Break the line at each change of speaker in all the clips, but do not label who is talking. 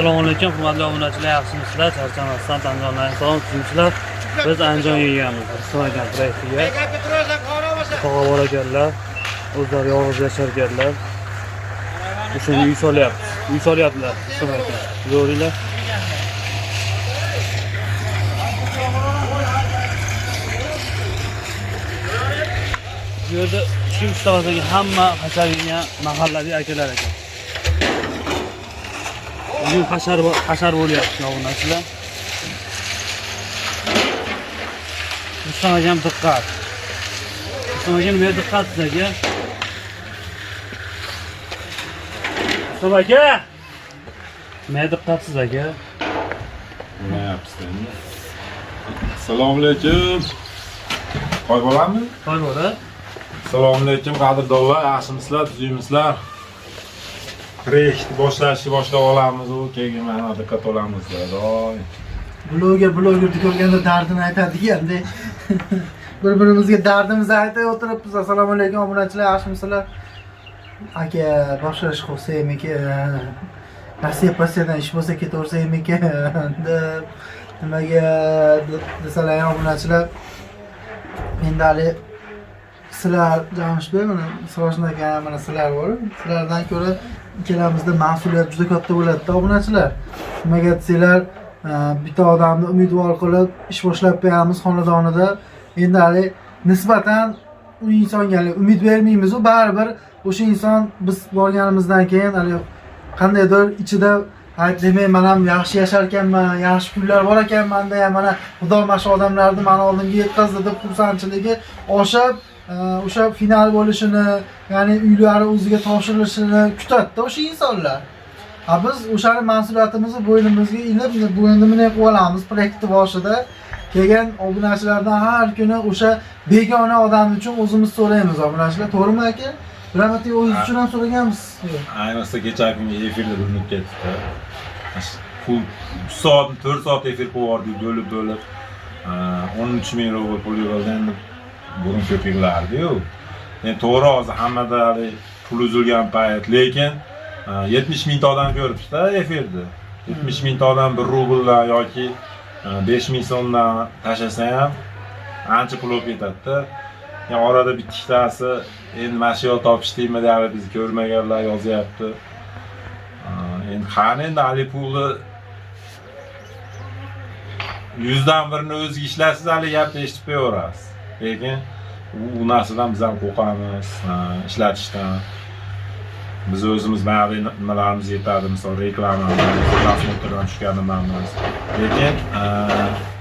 Assalomu alaykum, hurmatli obunachilar, yaxshimisizlar? Charchamasdan Andijondan salom tuzumchilar. Biz Andijonga kelganmiz. Rustam aka proyektiga. Tog'a bor ekanlar, o'zlari yolg'iz yashar ekanlar. O'shanga uy solyapmiz. Uy solyaptilar Rustam aka. Yo'ringlar. Bu yerda shu ustaxonadagi hamma hashar yegan mahallaviy akalar ekan. Bugun hashar bo'lyapti obunachilar. Rustam akam diqqat. Rustam akam nimaga diqqat siz aka? Rustam aka! Nimaga diqqatsiz aka?
Bo'lyapsiz endi. Assalomu alaykum. Qo'y bo'ladimi?
Qo'y bo'la.
Assalomu alaykum qadrdonlar, yaxshimisizlar, tuzukmisizlar? Proyektni boshlashni boshlab olamiz u, keyin mana diqqat olamiz. Voy.
Bloger blogerni ko'rganda dardini aytadi-da. Bir-birimizga dardimizni aytib o'tiribmiz. Assalomu alaykum obunachilar, yaxshimisizlar? Aka, boshlash qilsaymikan? Rossiya Rossiyadan ish bo'lsa ketaversaymikan deb nimaga desalar ham obunachilar, endi hali sizlar Jamshidbek, mana Sirojni aka, mana sizlar bor. Sizlardan ko'ra ikkalamizda mas'uliyat juda katta bo'ladi-da obunachilar. Nimaga desanglar, bitta odamni umidvor qilib ish boshlab qo'yamiz xonadonida. Endi hali nisbatan u insonga hali umid bermaymiz, u baribir o'sha inson biz borganimizdan keyin hali qandaydir ichida demak man ham yaxshi yashar ekanman, yaxshi kunlar bor ekan manda ham, mana Xudo mana shu odamlarni mani oldimga yetkazdi deb xursandchiligi oshib, o'sha final bo'lishini, ya'ni uylari o'ziga topshirilishini kutadi-da o'sha insonlar. Ha, biz o'shani mas'uliyatimizni bo'ynimizga ilib, bo'ynini qilib olamiz proyektni boshida. Kelgan obunachilardan har kuni o'sha begona odam uchun o'zimiz so'raymiz obunachilar, to'g'rimi aka? Bir marta o'zingiz uchun ham so'raganmisiz?
Ayniqsa kecha kungi efirda bilinib ketdi. Pul 3 soat, 4 soat efir qilib yubordik bo'lib-bo'lib. 13 ming rubl pul yig'ildi, endi burun ko'p yig'ilardi-yu. Endi to'g'ri, hozir hammada hali pul uzilgan payt, lekin 70 mingta odam ko'ribdi-da efirni. 70 mingta odam 1 rubldan yoki 5 ming so'mdan tashlasa ham ancha pul bo'lib ketadi-da. Ya orada bitta ikkitasi endi mana shu yo'l topishdikmi deyapti, bizni ko'rmaganlar yozyapti. Endi qani endi hali pulni 100dan birini o'ziga ishlasiz, hali gapni eshitib qo'yaverasiz. Lekin u narsadan biz ham qo'rqamiz, ishlatishdan. Biz o'zimiz ba'zi nimalarimiz yetadi, misol reklama, просмотр dan tushgan nimamiz. Lekin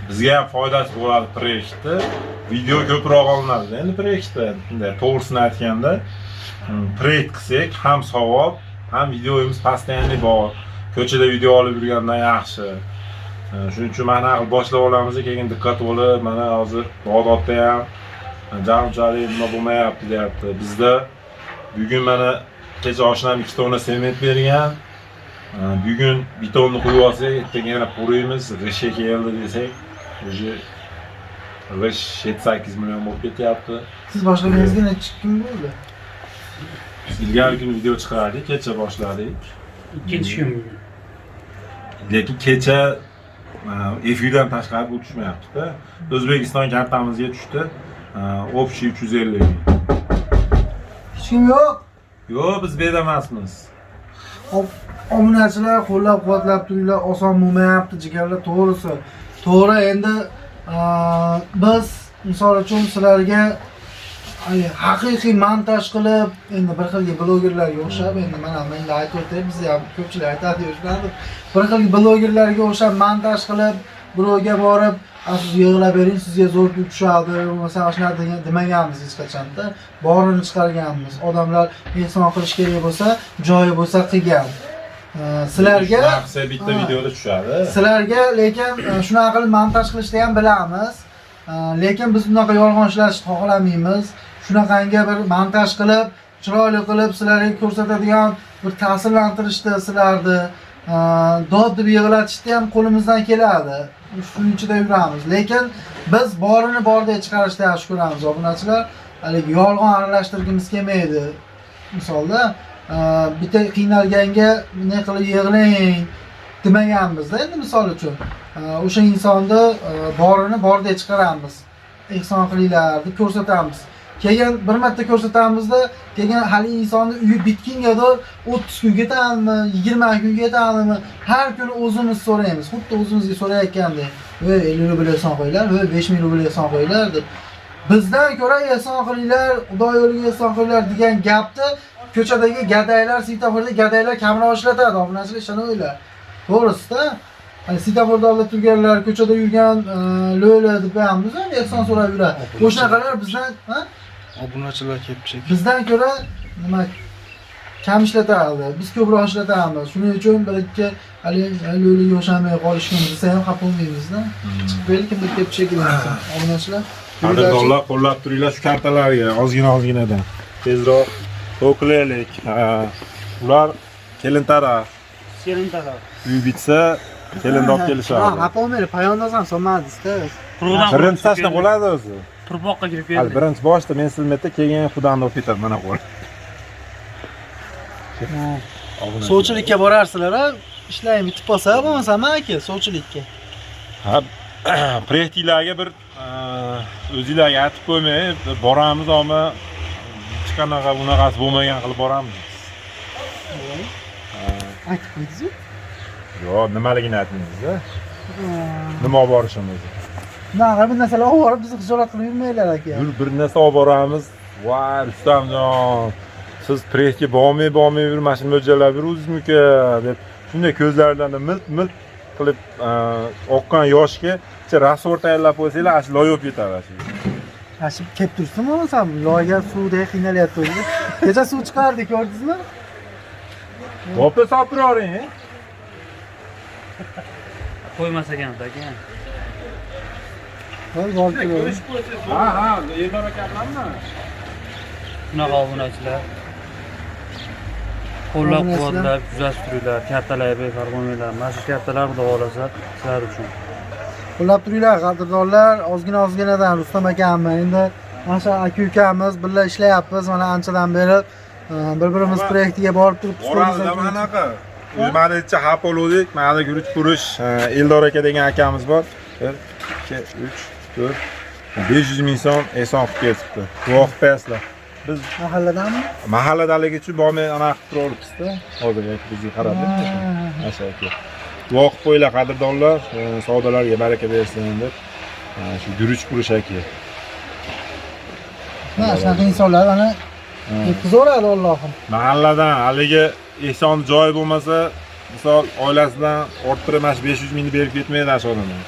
bizga ham foydasi bo'ladi proyektni. Video ko'proq olinadi endi proyektda, bunday to'g'risini aytganda, proyekt qilsak ham savob, ham videomiz постоянный bor. Ko'chada video olib yurgandan yaxshi. Shuning uchun mana qilib boshlab olamiz, keyin diqqat bo'lib, mana hozir Bag'dodda ham jamchalik nima bo'lmayapti deyapti. Bizda bugun mana kecha oshnam 2 tonna sement bergan. Bugun betonni quyib olsak, ertaga yana puriymiz, g'ishtga keldi desak, уже g'isht 7-8 million bo'lib ketyapti.
Siz boshlaganingizga necha kun bo'ldi?
Biz ilgari kuni video chiqardik, kecha boshladik.
Ikkinchi kun bugun.
Lekin kecha efirdan tashqari pul tushmayapti-da. O'zbekiston kartamizga tushdi. Общий 350 ming.
Hech kim yo'q.
Yo'q, biz bu yerda emasmiz.
Obunachilar qo'llab-quvvatlab turinglar, oson bo'lmayapti jigarlar, to'g'risi. To'g'ri, endi biz misol uchun sizlarga haqiqiy montaj qilib, endi bir xil blogerlarga o'xshab, endi mana men aytib o'tay, bizni ham ko'pchilik aytadi, bir xil blogerlarga o'xshab montaj qilib, birovga borib, siz yig'lab bering, sizga zo'r pul tushadi, bo'lmasa shunaqa degan demaganmiz hech qachonda. Borini chiqarganmiz. Odamlar ehson qilish kerak bo'lsa, joyi bo'lsa qilgan. Sizlarga
Shunaqa qilsa bitta videoda tushadi.
Sizlarga lekin shunaqa qilib montaj qilishni ham bilamiz. Lekin biz bunaqa yolg'on ishlashni xohlamaymiz. Shunaqangi bir montaj qilib, chiroyli qilib sizlarga ko'rsatadigan bir ta'sirlantirishni sizlarni dod deb yig'latishni ham qo'limizdan keladi. Shuning ichida yuramiz. Lekin biz borini bordek chiqarishni yaxshi ko'ramiz obunachilar. Haligi yolg'on aralashtirgimiz kelmaydi. Misolda, bitta qiynalganga bunday qilib yig'lang. demaganmizda. Endi misol uchun o'sha insonni borini bordek chiqaramiz, ehson qilinglar deb ko'rsatamiz. Keyin bir marta ko'rsatamizda, keyin hali insonni uyi bitgungadir 30 kun ketadimi, 20 kun ketadimi, har kuni o'zimiz so'raymiz, xuddi o'zimizga so'rayotgandek, voy 50 rubl ehson qo'yinglar, voy 5000 rubl ehson qo'yinglar deb. Bizdan ko'ra ehson qilinglar, Xudo yo'liga ehson qilinglar degan gapni ko'chadagi gadaylar, svetoforda gadaylar kamroq ishlatadi, obunachilar, ishonavringlar. To'g'risida, hani svetoforda oldida turganlar, ko'chada yurgan lo'la deb qo'yamiz, endi ehson so'rab yuradi. O'shanaqalar bizdan, ha?
Obunachilar kelibdi.
Bizdan ko'ra nima kam ishlatadi, biz ko'proq ishlatamiz. Shuning uchun bir ikki haligi lo'liga o'xshamay qolishgan desa ham xafa bo'lmaymizda. Chiqib qo'yaylik, kimdir kelib chekiladi. Obunachilar.
Qadrdonlar, qo'llab turinglar shu kartalarga, ozgina ozginadan. Tezroq to'kilaylik. Ha, ular kelin taraf.
Kelin taraf.
Uy bitsa kelinni olib kelishadi.
Ha, xafa bo'lmanglar, poyandoz ham solmadingiz-da.
Quruqdan
Birinchi tashna bo'ladi o'zi.
Turpoqqa kirib
Hali
keldi.
birinchi boshida men silmaydi, keyin xudani olib ketadi mana qo'l.
Sovchilikka borarsizlar, a? Ishlarim bitib qolsa, bo'lmasam aka, sovchilikka.
Ha, proyektinglarga bir o'zinglarga aytib qo'ymay boramiz, ammo hech qanaqa bunaqasi bo'lmagan qilib boramiz.
Aytib qo'ydingiz-ku.
Yo'q, nimaligini aytmaymiz-da. Nima olib borishimizni.
Bunaqa bir narsalar olib borib bizni xijolat qilib yurmanglar aka.
Yur, bir narsa olib boramiz. Voy, Rustamjon, siz proyektga bormay bormay yurib mana shuni mo'ljallab yuribsizmi deb shunday ko'zlaridan milt milt qilib oqqan yoshga rasvor tayyorlab qo'ysanglar, ana shu loy bo'lib ketadi shu.
Mana shu kelib tursin bo'lmasam, loyga suvdek qiynalyapti o'zi. Kecha suv chiqardik, ko'rdingizmi?
Bo'pti, solib turavering.
Qo'ymas ekan aka.
Voy, borib turavering.
Ha, ha, Eldor aka bilanmi?
Shunaqa obunachilar. Qo'llab quvvatlab kuzatib turinglar, kartalarga befarq bo'lmanglar. Mana shu kartalar xudo xohlasa sizlar uchun.
Qo'llab turinglar, qadrdonlar, ozgina ozginadan Rustam akamni endi mana shu aka ukamiz birga ishlayapmiz mana anchadan beri, bir-birimiz proyektiga borib turibmiz.
Boramiz anaqa. Mana necha xafa bo'ldik, mana guruch purish Eldor aka degan akamiz bor. 1 2 3 4 500 ming so'm ehson qilib ketibdi. Duo qilib qo'yasizlar. Biz
Mahalladanmi?
mahalladaligi uchun bormay anaqa qilib turaveribmiz-da. Hozir yoki bizga qarab Mana shu aka. Duo qilib qo'yinglar qadrdonlar, savdolarga baraka bersin deb. Shu guruch purish aka.
Mana shunaqa insonlar mana yetkazaveradi Allohim.
Mahalladan haligi ehson joyi bo'lmasa, misol oilasidan orttirib mana shu 500 mingni berib ketmaydi shu odamlar.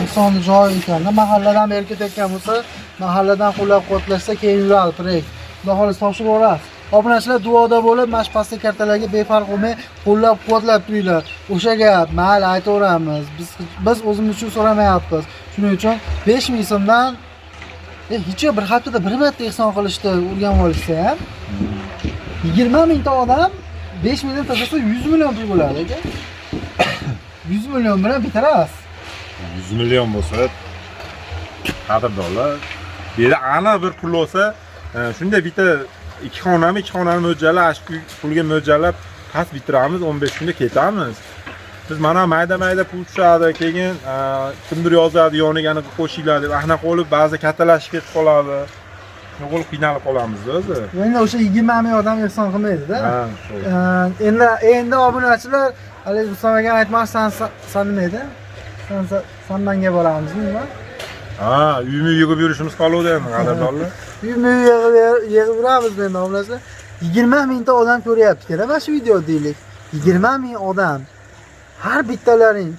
Insonni joyi ekanda mahalladan berib ketayotgan bo'lsa, mahalladan qo'llab-quvvatlashsa keyin yuradi proyekt. Xudo xohlasa topshirib yuborasiz. Obunachilar duoda bo'lib, mana shu pastda kartalarga befarq bo'lmay qo'llab-quvvatlab turinglar. O'sha gap, mayli aytaveramiz. Biz o'zimiz uchun so'ramayapmiz. Shuning uchun 5000 so'mdan hech yo'q bir haftada bir marta ehson qilishni o'rganib olishsa ham 20 mingta odam 5 mingdan tashlasa 100 million pul bo'ladi aka. 100 million bilan bitirasiz.
100 million bo'lsa, qadrdonlar, bu yerda aniq bir pul bo'lsa, shunday bitta ikki xonami, ikki xonani mo'ljallab, shu pulga mo'ljallab past bitiramiz, 15 kunda ketamiz. Biz mana mayda-mayda pul tushadi, keyin kimdir yozadi, yoniga anaqa qo'shinglar deb, anaqa bo'lib ba'zi kattalashib ketib qoladi. Shunaqa bo'lib qiynalib qolamiz o'zi.
Endi o'sha 20 ming odam ehson qilmaydi-da.
Ha, shu.
Endi obunachilar hali Rustam aka aytmoqchi, san nima edi? San manga boramizmi nima?
Ha, uymi yig'ib yurishimiz qoluvdi endi qadrdonlar.
Uymi yig'ib yuramiz endi obunachilar. 20 mingta odam ko'ryapti kerak mana shu video deylik. 20 ming odam. Har bittalaring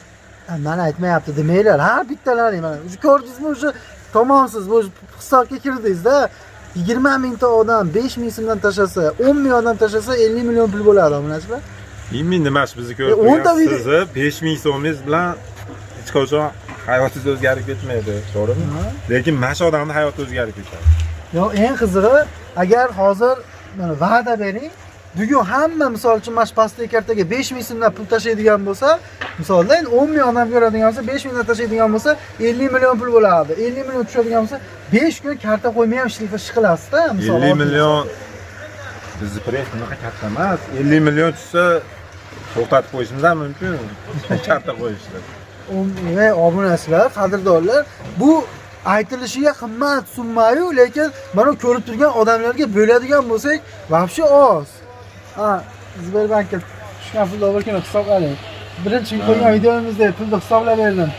mana aytmayapti demanglar, har bittalaring mana o'sha ko'rdingizmi, o'sha tomomsiz, bu hisobga kirdingiz-da. 20 mingta odam 5 ming so'mdan tashlasa, 10 ming odam tashlasa 50 million pul bo'ladi obunachilar.
10 ming nimasi bizni ko'rib
o'nta
turgan
video-
sizni 5 ming so'mingiz bilan hech qachon hayotingiz o'zgarib ketmaydi, to'g'rimi? Lekin mana shu odamning hayoti o'zgarib ketadi.
Yo'q, eng qizig'i, agar hozir mana va'da bering, bugun hamma misol uchun mana shu pastdagi kartaga 5 ming so'mdan pul tashlaydigan bo'lsa, misolda endi 10 ming odam ko'radigan bo'lsa, 5 mingdan tashlaydigan bo'lsa, 50 million pul bo'ladi. 50 million tushadigan bo'lsa, 5 kun karta qo'ymay ham ish qilasizda, misol.
50 million bizni proyekt unaqa katta emas. 50 million tushsa To'xtatib qo'yishimiz ham mumkin. Karta qo'yishni.
Ey obunachilar, qadrdonlar, bu aytilishiga qimmat summa-yu, lekin mana ko'rib turgan odamlarga bo'ladigan bo'lsak, вообще oz. Ha, Sberbankka tushgan pulni bir kuni hisobladik. Birinchi qo'ygan videomizda pulni hisoblab berdim.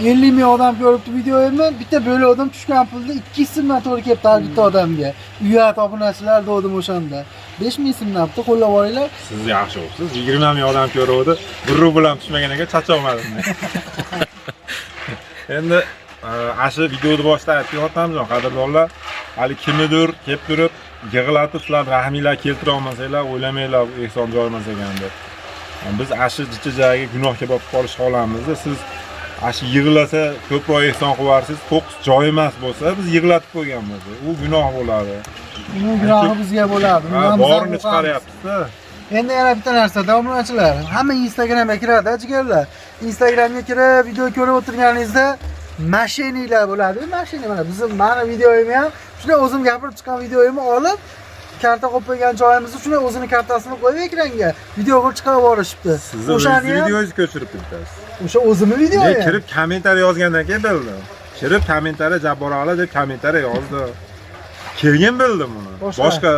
50 ming odam ko'ribdi videoyimni, bitta bo'luvdim tushgan pulni 2 so'mdan to'g'ri kelibdi har bitta odamga. Uyat obunachilar dedim o'shanda. 5 ming so'mdan bitta qo'llab olinglar.
Siz yaxshi o'qsiz. 20 ming odam ko'ruvdi. 1 rubl ham tushmagan ekan, chacholmadim. Endi ana shu videoni boshida aytib Hotamjon, qadrdonlar, hali kimnidir kelib turib yig'latib sizlar rahminglar keltira olmasanglar, o'ylamanglar bu ehson joy emas ekan deb. Biz ana shu jicha joyiga gunohga botib qolish holamizda siz ana shu yig'lasa ko'proq ehson qilib yuborsangiz, to'qqiz joy emas bo'lsa, biz yig'latib qo'yganmiz. U gunoh bo'ladi.
Uning gunohi bizga bo'ladi.
Ha,
Undan biz ham
borini
qo'rqamiz.
chiqaryapmiz-da.
Endi yana bitta narsa, obunachilar, hamma Instagramga kiradi, jigarlar. Instagramga kirib, video ko'rib o'tirganingizda мошенник lar bo'ladi. Мошенник mana bizim mani videoyimni ham shunday o'zim gapirib chiqqan videoyimni olib, karta qo'yib qo'ygan joyimizni shunday o'zini kartasini qo'yib ekranga video qilib chiqarib yuborishibdi.
Sizni
O'shani
o'zingizni
ham
videongizni ko'chirib bittasiz.
o'sha o'zimni
Men
videoyim.
kirib kommentariy yozgandan keyin bildim. Kirib kommentariy Jabbor aka deb kommentariy yozdi. Keyin bildim uni.
Boshqa.
Boshqa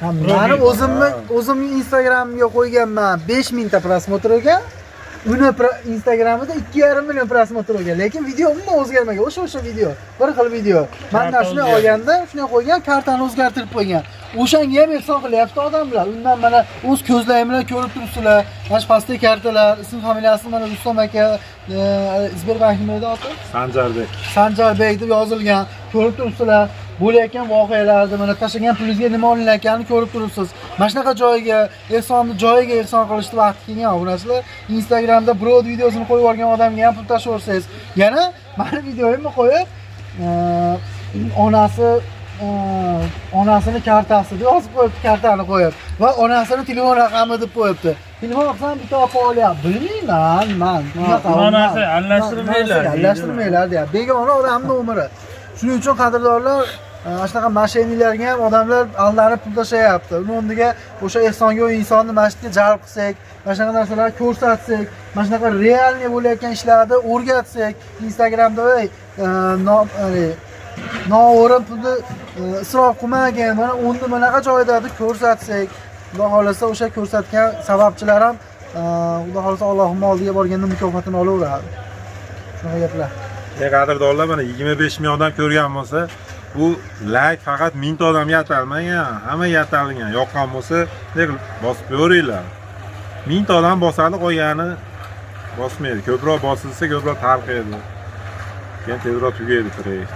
Ha, mani o'zimni o'zimni Instagramga qo'yganman 5000 ta просмотр olgan. Uni Instagramida 2,5 million просмотр olgan. Lekin video umuman o'zgarmagan. O'sha video. Bir xil video. Mandan
Karta
shunday
o'zgardi.
olganda, shunday qo'ygan, kartani o'zgartirib qo'ygan. O'shanga ham ehson qilyapti odamlar. Undan mana o'z ko'zlarim bilan ko'rib turibsizlar. Mana shu pastdagi kartalar, ism familiyasi mana Rustam aka, Sberbank nima edi oti?
Sanjarbek.
Sanjarbek deb yozilgan. Ko'rib turibsizlar. Bo'layotgan voqealarni, mana tashlagan pulingizga nima olinayotganini ko'rib turibsiz. Mana shunaqa joyga, ehsonni joyiga ehson qilishni vaqti kelgan obunachilar. Instagramda birov videosini qo'yib yuborgan odamga ham pul tashlaversangiz, yana mani videoyimni qo'yib, onasi onasini kartasi deb yozib qo'yibdi, kartani qo'yib va onasini telefon raqami deb qo'yibdi. Telefon qilsam bitta opa olyapti. Bilmayman, man. Bunaqa
Onasi almashtirmanglar.
Almashtirmanglar deyapti. Begona odamning umri. Shuning uchun qadrdonlar, ana shunaqa мошенник larga ham odamlar aldanib pul tashlayapti. Uni o'rniga o'sha ehsongo'y insonni masjidga jalb qilsak, mana shunaqa narsalarni ko'rsatsak, mana shunaqa реальный bo'layotgan ishlarni o'rgatsak, Instagramda ey, noo'rin pulni isrof qilmagin, mana o'rni bunaqa joyda deb ko'rsatsak, Xudo xohlasa o'sha ko'rsatgan sababchilar ham Xudo xohlasa Allohning oldiga borganda mukofotini olaveradi. Shunaqa gaplar.
Ey qadrdonlar, mana 25 ming odam ko'rgan bo'lsa, bu layk faqat 1000 ta odamga atalmagan, hammaga atalgan. Yoqqan bo'lsa, bosib ko'ringlar. 1000 ta odam bosadi, qolgani bosmaydi. Ko'proq bosilsa, ko'proq tarqaydi. Keyin tezroq tugaydi proyekt.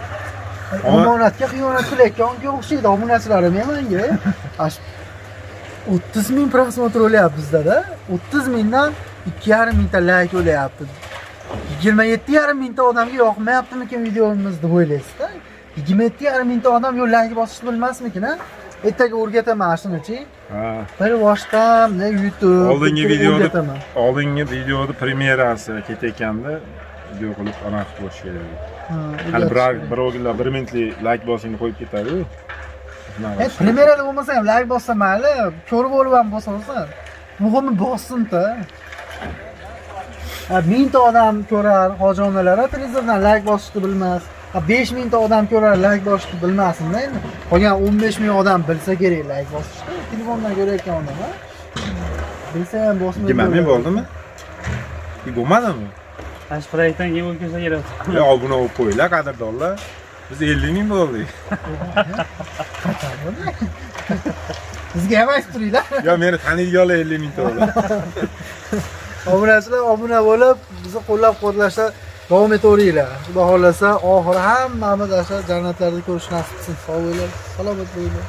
Omonatga xiyonat qilayotganga o'xshaydi obunachilarim ham menga. 30 ming просмотр o'lyapti bizda-da. 30 mingdan 2,5 mingta layk o'lyapti. 27,5 mingta odamga yoqmayaptimikin videomiz deb o'ylaysiz-da. 27,5 mingta odam yo layk bosishni bilmasmikin, a? Ertaga o'rgataman shuni-chi.
Ha.
Bir boshdan YouTube
Oldingi videoni
o'rgataman.
Oldingi videoni premyerasi ketayotganda video qilib anaqa qilish kerak.
Ha,
Hali
o'rgatish
biror
kerak.
birovlar 1 minutlik layk bosingni qo'yib ketadi-yu. Shunaqa.
Premyerada bo'lmasa ham layk bossa mayli, ko'rib olib ham bosaversin. Muhimi bossin-da. Ha, 1000 ta odam ko'rar hoji onalar televizordan layk bosishni bilmas. Ha, 5000 ta odam ko'rar layk bosishni bilmasin-da endi. Qolgan 15 ming odam bilsa kerak layk bosishni. Telefondan ko'rayotgan odam, ha. Bilsa ham bosmaydi.
20 ming bo'ldimi? Bo'lmadimi?
Ana shu proyektdan keyin o'lkasa kerak.
Yo, obuna bo'lib qo'yinglar, qadrdonlar. Biz 50 ming bo'ldik.
Qachon bo'ldi? Bizga ham aytib turinglar.
Yo, meni taniydiganlar 50 mingta bo'ldi.
Obunachilar obuna bo'lib, bizni qo'llab-quvvatlashda davom etaveringlar. Xudo xohlasa, oxiri hammamiz o'sha jannatlarda ko'rish nasib qilsin. Sog' bo'linglar, salomat bo'linglar.